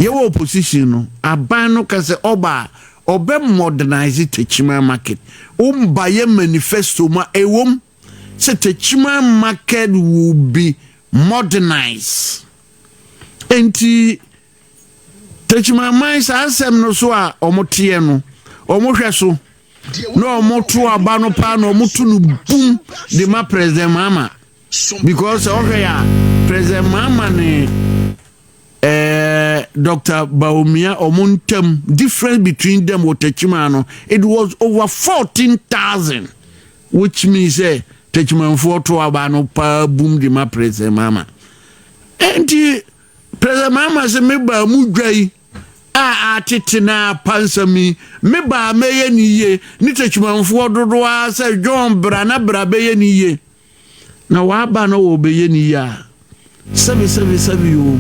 Yɛwɔ opposition no, aban no ka sɛ ɔba a, ɔbɛ modernise Techiman market. Womba yɛ manifesto mu a, ɛwom sɛ Techiman market will be modernized. Enti Techiman man saa asɛm no so a wɔn teɛ no, wɔn hwɛ so na wɔn to aba no paa na wɔn to no bum de ma President Mahama, because sɛ ɔhwɛ yɛ a, President Mahama ne Dr. Bawumia wɔn ntam difference between them wɔ Techiman no, it was over 14,000, which means sɛ Techimanfoɔ to aba no paa bum de ma President Mahama. Nti President Mahama sɛ meba mu dwa yi a atete na apa nsɛm yi, meba mɛyɛ ne yie, ne Techimanfoɔ dodoɔ a sɛ John bra na bra bɛyɛ ne yie, na waba no wɔ bɛyɛ ne yie a, sɛbi sɛbi sɛbi o,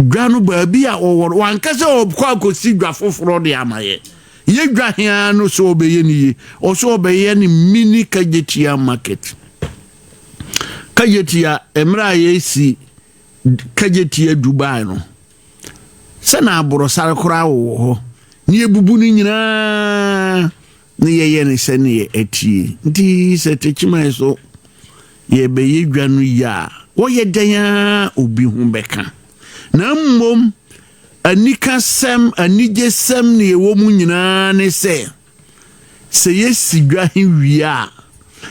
dwa no baabi a ɔwɔ no, wanka sɛ ɔkɔ akɔsi dwa foforɔ de ama yɛ. Yɛ dwa hea no sɛ ɔbɛyɛ ne yie, ɔsɛ ɔbɛyɛ ne mini Kejetia market. Kejetia, mmerɛ a yɛsi Kejetia Dubai no, sɛ na aborɔsare koraa wɔ hɔ ne yɛbubu no nyinaa ne yɛyɛ ne sɛ ne yɛ atie. Nti sɛ Techiman so yɛbɛyɛ dwa no yie a, wɔyɛ dɛn a obi ho bɛka? Na mmom anikasɛm, anigyesɛm ne ɛwɔ mu nyinaa ne sɛ, sɛ yɛsi dwa he wie a,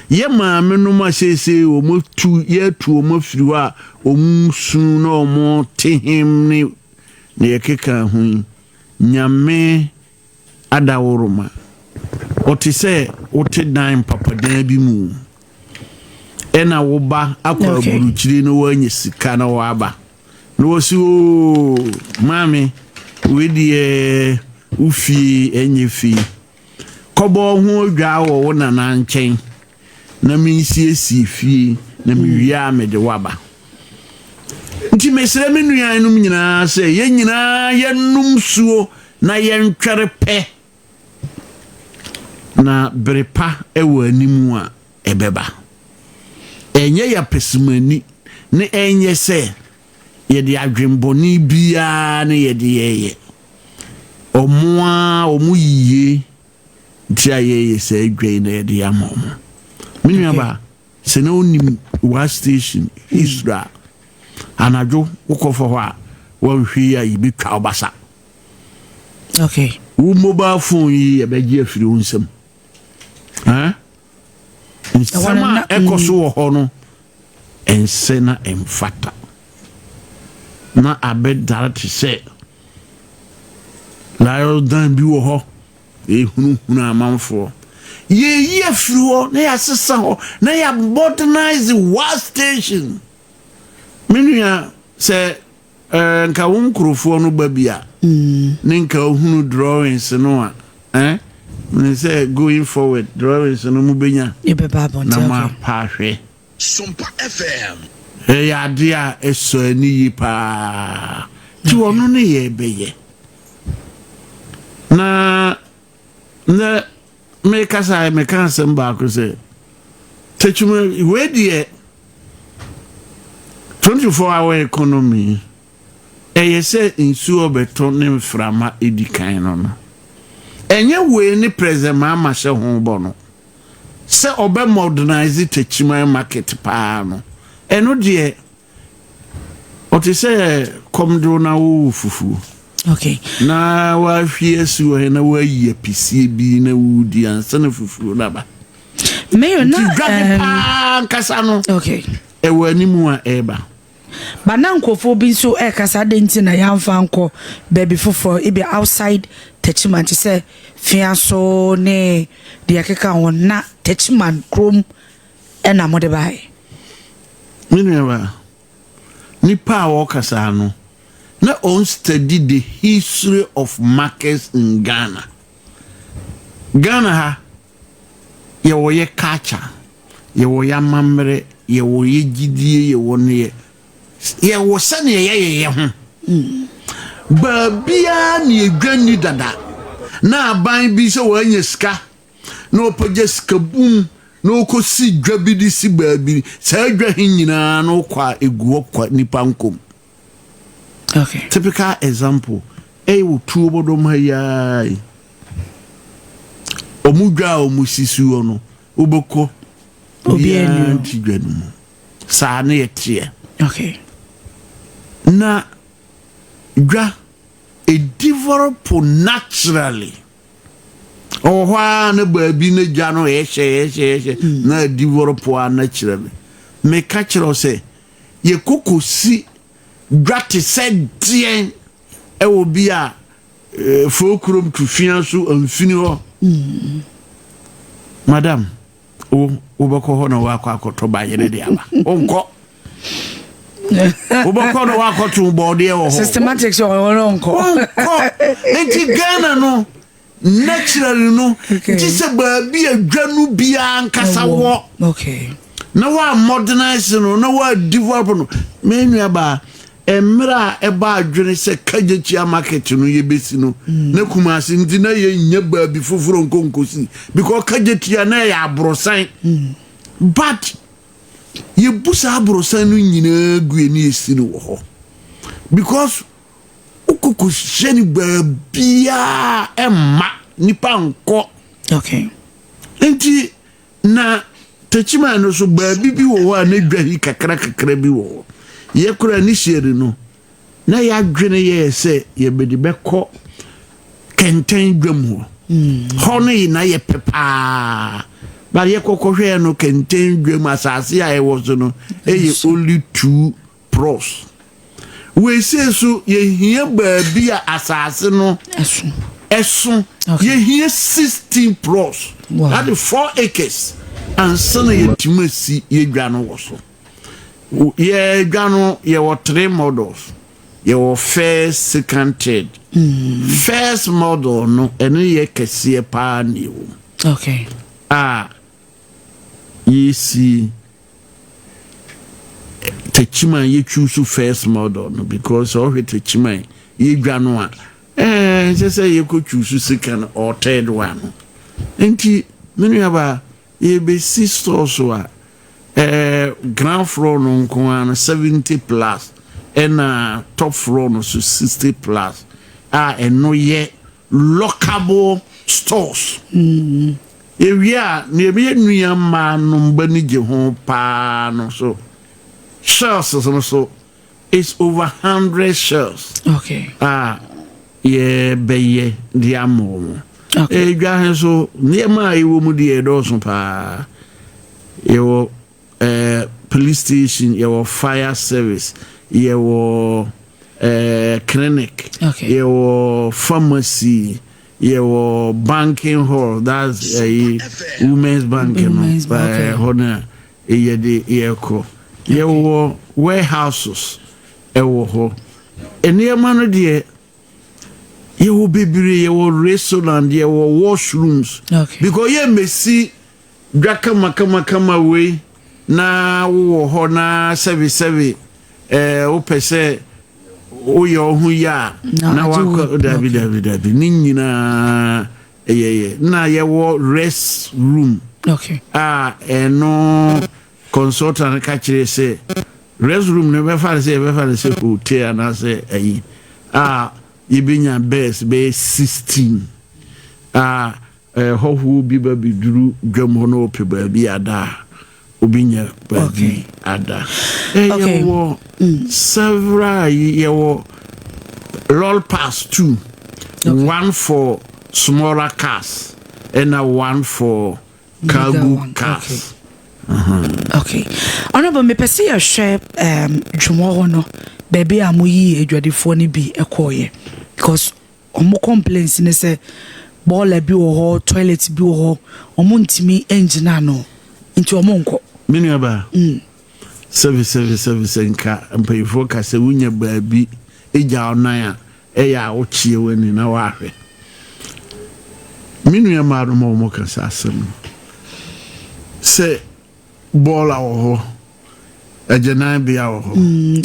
yɛ maame nom a seesei wɔn tu yɛatu wɔn afiri hɔ a wɔn su na wɔn te hem ne na yɛkeka ho yi, Nyame adaworoma, ɔte sɛ wote dan papadan bi mu ɛna woba akɔ aburukyire na woanya sika na woaba na wɔsi, "Oo maame, wei deɛ wo fie ɛnyɛ fie, kɔbɔ ho adwa wɔ wo nana nkyɛn na mensiesie fie na mewie a mede waba." Nti mesrɛ me nuanom nyinaa sɛ yɛn nyinaa yɛnom suo na yɛntwɛre pɛ na bere pa wɔ anim a ɛbɛba. Ɛnyɛ yɛ apɛsimani ne ɛnyɛ sɛ yɛde adwembɔne biara ne yɛde yɛyɛ ɔmo a ɔmo yie nti a yɛyɛ sɛ adwa yi na yɛde ama ɔmo. Me nuaba, sɛ na wonim Wa station history a, anadwo wokɔfa hɔ a, wɔnhwɛ yi a, yɛbɛtwa wo basa. Wo mobile phone yi, yɛbɛgye afiri wo nsam. Nsɛm a ɛkɔ so wɔ hɔ no ɛnsɛ na ɛmfata na abɛdare te sɛ lion dan bi wɔ hɔ ɛhunuhunu amanfoɔ. Yɛyi afiri hɔ na yɛasesa hɔ na yɛamodernise Wa station. Me nua, sɛ nka wo nkurɔfoɔ no ba bi a ne nka wohunu drawings no a, mene sɛ going forward drawings no mobɛnya na moapa ahwɛ. Sompa FM. Ɛyɛ adeɛ a ɛsɔ ani yi paa, nti ɔno ne yɛbɛyɛ na nɛ mekasa, meka asɛm baako sɛ Techiman wei deɛ, 24 hour economy, ɛyɛ sɛ nsuo ɔbɛtɔ ne mframa edi kan no, ɛnyɛ wei ne President Mahama hyɛ ho bɔ no sɛ ɔbɛ modernise Techiman market paa no. Ɛno deɛ ɔte sɛ kɔmdo na wowo fufuo na wahwie asi wɔ he na wayi apisie bi na wodi ansa na fufuo no aba. Mayor, na nti dwade paa nkasa no ɛwɔ anim a ɛreba. Ba na nkurɔfoɔ bi nso ɛrekasa de nti na yɛamfa nkɔ baabi foforɔ, ebi outside Techiman, te sɛ Fiaso ne deɛ ɛkeka ho, na Techiman kurom ɛna mode baeɛ? Me nuaba, nipa a wɔkasa no na ɔn study the history of markets in Ghana. Ghana ha, yɛwɔ yɛ culture, yɛwɔ yɛ amammerɛ, yɛwɔ yɛ gyidie, yɛwɔ ne yɛ yɛwɔ sɛnea yɛyɛ yɛ ho. Baabiara ne edwa ni dada na aban bi sɛ wɔanya sika na ɔpagya sika bum na ɔkɔsi dwa bi de si baabi. Saa dwa he nyinaa no kɔ a, egu hɔ kwa, nipa nkom. Typical example ɛyɛ wɔ tuo bɔdɔm ha yi ara yi. Ɔmo dwa a ɔmo sisi hɔ no, wobɛkɔ obiara nti dwa no mu. Saa ne yɛteɛ. Na dwa ɛdevelop naturally. Ɔwɔ hɔ ara na baabi na dwa no ɛhyɛ ɛhyɛ ɛhyɛ na ɛdevelop a naturally. Meka kyerɛ wo sɛ yɛkɔkɔ si dwa te sɛ deɛn ɛwɔ bi a Fokurom to fia so amfini hɔ. Madam, wo wobɛkɔ hɔ na woakɔ akɔtɔ bayerɛ de aba. Wonkɔ. Wobɛkɔ na woakɔto bɔɔdeɛ wɔ hɔ. Systematic sɛ ɔno nkɔ. Wonkɔ. Nti Ghana no naturally no nti sɛ baabi a dwa no biara nkasa wɔ na wa modernize no na wa develop no. Me nuabaa, mmerɛ a ɛba adwene sɛ Kagyekyeɛ market no yɛbɛsi no na Kumase nti na yɛnya baabi foforɔ nkonkosi because Kagyekyeɛ na ɛyɛ aborosan, but yɛbu saa aborosan no nyinaa gu yɛ ne yɛsi no wɔ hɔ because wokɔkɔhyɛ no baabiaa ɛmma nipa nkɔ. Nti na Techiman no so baabi bi wɔ hɔ a ne dwa yi kakra kakra bi wɔ hɔ. Yɛkora ne sieri no na yɛadwene yɛɛ sɛ yɛbɛde bɛkɔ Kɛntɛn dwam hɔ. Hɔ no yi na yɛpɛ paa, but yɛkɔkɔhwɛɛ no, Kɛntɛn dwam asase a ɛwɔ so no ɛyɛ only two plots. Weesei so yɛhia baabi a asase no ɛso. Ɛso. Yɛhia 16 plots. That is 4 acres ansa na yɛtumi asi yɛdwa no wɔ so. Yɛdwa no, yɛwɔ three models. Yɛwɔ first, second, third. First model no, ɛno yɛ kɛseɛ paa ne ɛwɔ mu a yɛsi Techiman. Yɛtwi so first model no because ɔhwɛ Techiman yɛdwa no a, ɛɛ sɛ yɛkɔ so second or third one no. Nti me nuabaa, yɛbɛsi stores a ground floor no nko ara no 70 plus, ɛna top floor no so 60 plus a ɛno yɛ lockable stores. Ewie a, nea ɛbɛyɛ nua mmaa no mba ni gye ho paa no so, shelves no so is over 100 shelves a yɛbɛyɛ de ama wɔn. Edwa he so nneɛma a ɛwɔ mu deɛ ɛdɔɔso paa. Yɛwɔ police station, yɛwɔ fire service, yɛwɔ clinic, yɛwɔ pharmacy, yɛwɔ banking hall, that's women's bank no. Women's Bank, okay. Hɔ no a yɛde yɛkɔ, yɛwɔ warehouses ɛwɔ hɔ. Nneɛma no deɛ yɛwɔ bebree. Yɛwɔ restaurant, yɛwɔ washrooms because yɛ mmɛsi dwa kamakamakama wei na wowɔ hɔ na sɛbesɛbe wopɛ sɛ woyɛ wo ho yi a Na na agye wakɔ. Dabi, dabi, dabi, ne nyinaa ɛyɛyɛ na yɛwɔ rest room a ɛno consultant ka kyerɛ sɛ rest room no bɛfa no sɛ yɛbɛfa no sɛ hotel anaasɛ ayi a yɛbɛnya beds bɛyɛ 16 a hɔhoɔ bi ba bɛduru dwam hɔ na ɔpɛ baabi ada a, obi nya baabi ada. Yɛwɔ several. Yɛwɔ lorry parks two, one for smaller cars ɛna one for cargo one, cars. Okay, Honorable, mepɛ sɛ yɛhwɛ dwumɔ hɔ no, baabi a moyii adwadifoɔ no bi kɔɔyɛ, because ɔmo complaints ne sɛ bɔɔla bi wɔ hɔ, toilet bi wɔ hɔ, ɔmo ntumi ngyina ano nti ɔmo nkɔ. Me nuabaa, sɛbi sɛbi sɛbi, sɛ nka mpanyinfoɔ ka sɛ wonya baabi egya ɔnan a ɛyɛ a wokyeɛ w'ani na wahwɛ. Me nua mmaa no ma wɔn ka saa asɛm no sɛ bɔɔla wɔ hɔ, agyananbea wɔ hɔ.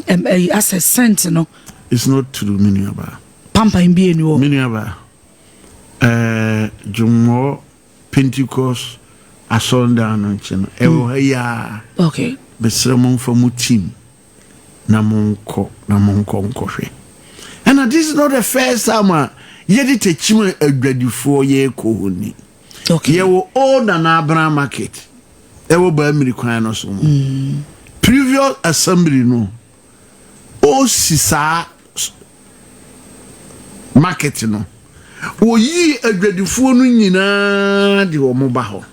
Ɛyi asɛ scent no. It's not true, me nuabaa. Pampan bi eni hɔ. Me nuabaa, Dwomɔ Pentecost asɔredan no nkyɛn no, ɛwɔ ha yi a. Mesrɛ mo, mfa mo team na monkɔ na monkɔ nkɔhwɛ. Ɛna this is not the first time a yɛde Techiman adwadifoɔ yɛrekɔ hɔ ni. Yɛwɔ Old Nana Abena Market ɛwɔ Baamiri kwan no so no. Previous assembly no, ɔsi saa market no, wɔyii adwadifoɔ no nyinaa de wɔn ba hɔ.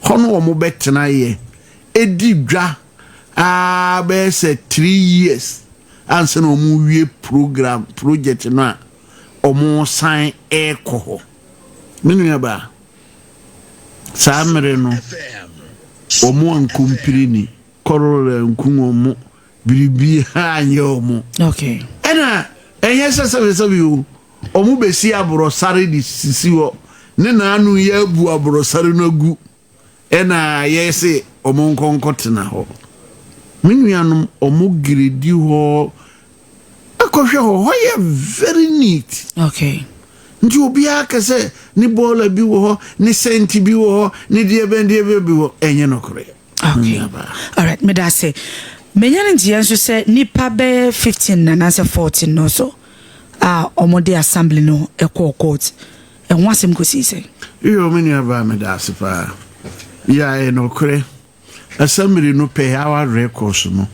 Hɔ no wɔn bɛtena yɛ ɛdi dwa aa bɛyɛ sɛ 3 years ansa na wɔn wie program project no a wɔn san ɛrekɔ hɔ. Me nua baa, saa mmerɛ no wɔn ankompiri ni kɔrɔrɔ anku wɔn, biribiara anyɛ wɔn. Ɛna ɛnyɛ sɛ sɛbisɛbi o, wɔn bɛsi aborɔsare de sisi hɔ ne naanu yɛ abu aborɔsare no agu, ɛna yɛsɛ wɔn nkɔnkɔ tena hɔ. Me nuanom, wɔn giredi hɔ akɔhwɛ hɔ, hɔ yɛ very neat. Nti obiara kɛ sɛ ne bɔɔla bi wɔ hɔ, ne sɛnti bi wɔ hɔ, ne deɛ bɛn deɛ bɛn bi wɔ, ɛnyɛ nokorɛ. Okay, alright, meda ase. Menya no nteɛ nso sɛ nipa bɛyɛ 15 anaasɛ 14 no so a ɔmode assembly no ɛkɔɔ court, ɛho asɛm kɔsii sɛ? Iyo, me nuabaa, meda ase paa. Yɛ nokorɛ, assembly no pɛ our records no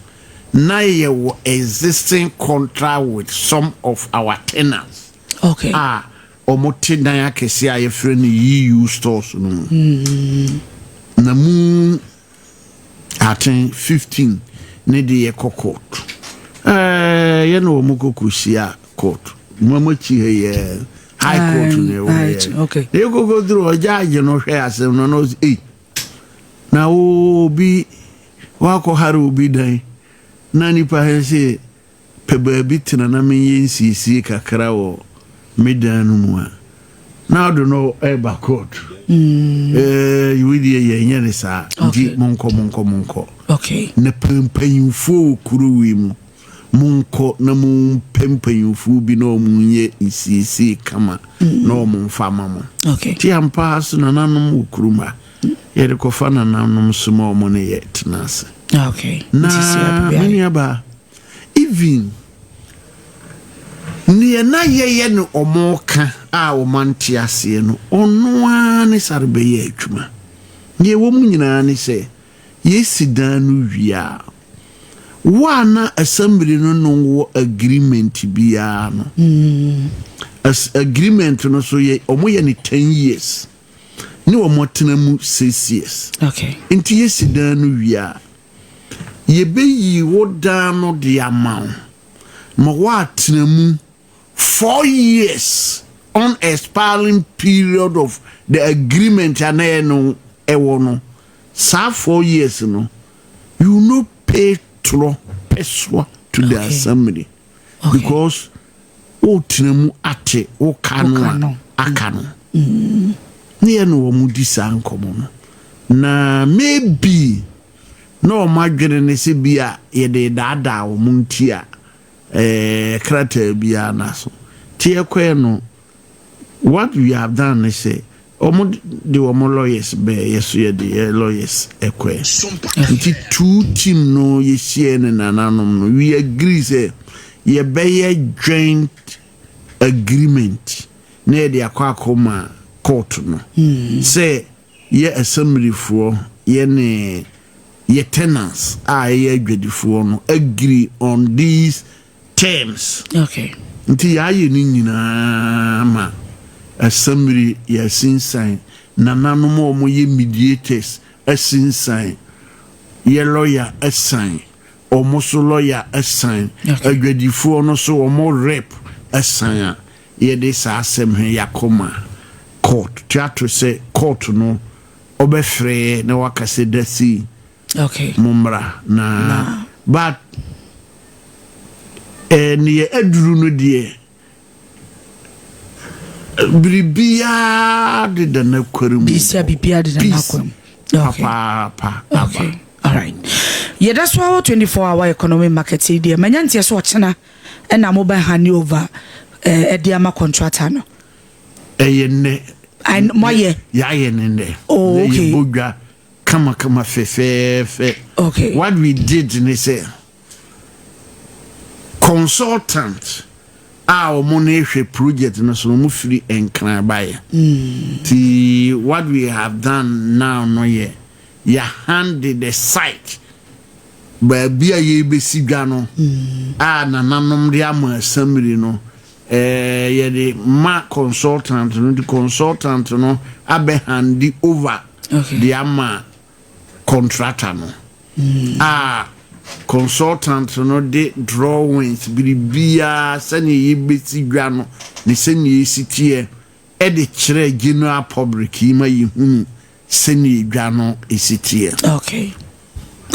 na yɛwɔ existing contract with some of our tenants a ɔmo te dan akɛseɛ a yɛfrɛ no EU stores no mu, na mu aten 15 ne de yɛkɔ court. Yɛne wɔn kɔkɔ hyia court mu akyi ha yɛ High Court no ɛwɔ yɛ. Na yɛkɔkɔ duru hɔ, gyaagye no hwɛ asɛm no na ɔsɛ, ei, na wo obi wakɔ hare obi dan na nipa hɛ sɛ pɛ baabi tena na menyɛ nsiesie kakra wɔ me dan no mu a, na ɔde no ɛba court. Wei deɛ yɛnyɛ ne saa, nti monkɔ, monkɔ, monkɔ. Na mpanyimfoɔ wɔ kuro wei mu, monkɔ na mompɛ mpanyimfoɔ bi na ɔmo nyɛ nsiesie kama na ɔmo mfa ma mo. Nti ampa so nananom wɔ kurom ha, yɛde kɔfa nananom so ma ɔmo ne yɛ tena ase. Na Nti sɛ me nuabaa, even neɛ na yɛyɛ no ɔmo ka a ɔmo ante aseɛ no, ɔno ara ne sare bɛyɛ adwuma. Neɛ ɛwɔ mu nyinaa ne sɛ yɛsi dan no wie a, wo a na assembly no wɔ agreement biara no, as agreement no so yɛ ɔmo yɛ ne 10 years ne ɔmo tena mu 6 years. Nti yɛsi dan no wie a, yɛbɛyi wo dan no de ama wo ma woatena mu 4 years on expiring period of the agreement a na yɛ no ɛwɔ no. Saa 4 years no, you no pay torɔ pɛsoa to the assembly because wotena mu ate wo ka no Wo ka a no. Aka no ne yɛ no wɔn di saa nkɔmɔ no, na maybe na wɔn adwene ne sɛ bi a yɛde daadaa wɔn nti a krataa biara na so te ɛkɔɛ no. What we have done ne sɛ wɔn de wɔn lawyers bɛɛ, yɛ so yɛde yɛ lawyers ɛkɔɛ. Nti two team no yɛhyia ne nananom no, we agree sɛ yɛbɛyɛ joint agreement na yɛde akɔ akɔma court no sɛ yɛ assemblyfoɔ, yɛ ne yɛ tenants a ɛyɛ adwadifoɔ no agree on these terms. Nti yɛayɛ no nyinaa ma assembly yɛasinsan, nananom a wɔyɛ mediators asinsan, yɛ lawyer asan, ɔmo so lawyer asan, adwadifoɔ no so ɔmo rep asan a yɛde saa asɛm he yɛakɔma court tuato sɛ court no ɔbɛfrɛ na waka sɛ da sei mommra na. But neɛ aduru no deɛ, biribiaa deda n'akwari mu. Bisa biribiara deda Peace. n'akwan mu. Papaapa aba. Okay, alright, yɛda so awɔ 24 hour economy market yi deɛ, manya nteɛ sɛ ɔkyena ɛna mobɛ hand over ɛde ama contractor no. Ɛyɛ nnɛ. Moayɛ? Yɛayɛ ne nnɛ. Oh, okay. Yɛbɔ dwa kamakama fɛfɛɛfɛ. What we did ne sɛ consultant A wɔn no hwɛ project no so no, wɔn firi Nkran baeɛ. Nti what we have done now no yɛ yɛahand the site, baabi a yɛbɛsi dwa no a nananom de ama assembly no, yɛde ma consultant no, nti consultant no abɛhand over de ama contractor no, a consultant no de drawings, biribiara sɛnea yɛbɛsi dwa no ne sɛnea yɛsi teɛ, ɛde kyerɛ general public yi ma yɛhunu sɛnea dwa no ɛsi teɛ.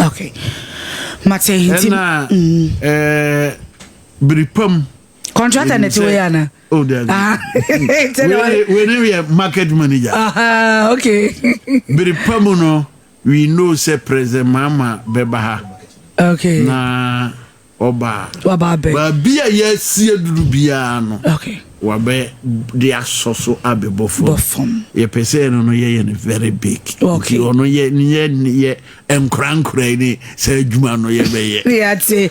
Okay, mate, nti Ɛna biripam Contractor na ti wei ana? Oh, dabi. Ah, nti na Wei ne yɛ market manager. Ah, okay. Biripam no, we know sɛ President Mahama bɛba ha na ɔba Waba abɛ. Baabi a yɛasi aduru biara no, wabɛ de asɔ so abɛbɔ fam. Bɔ fam. Yɛpɛ sɛ ɛno no yɛyɛ no very big. Nti ɔno yɛ yɛ yɛ nkorankora yi ne sɛ adwuma no yɛbɛyɛ. Yɛate.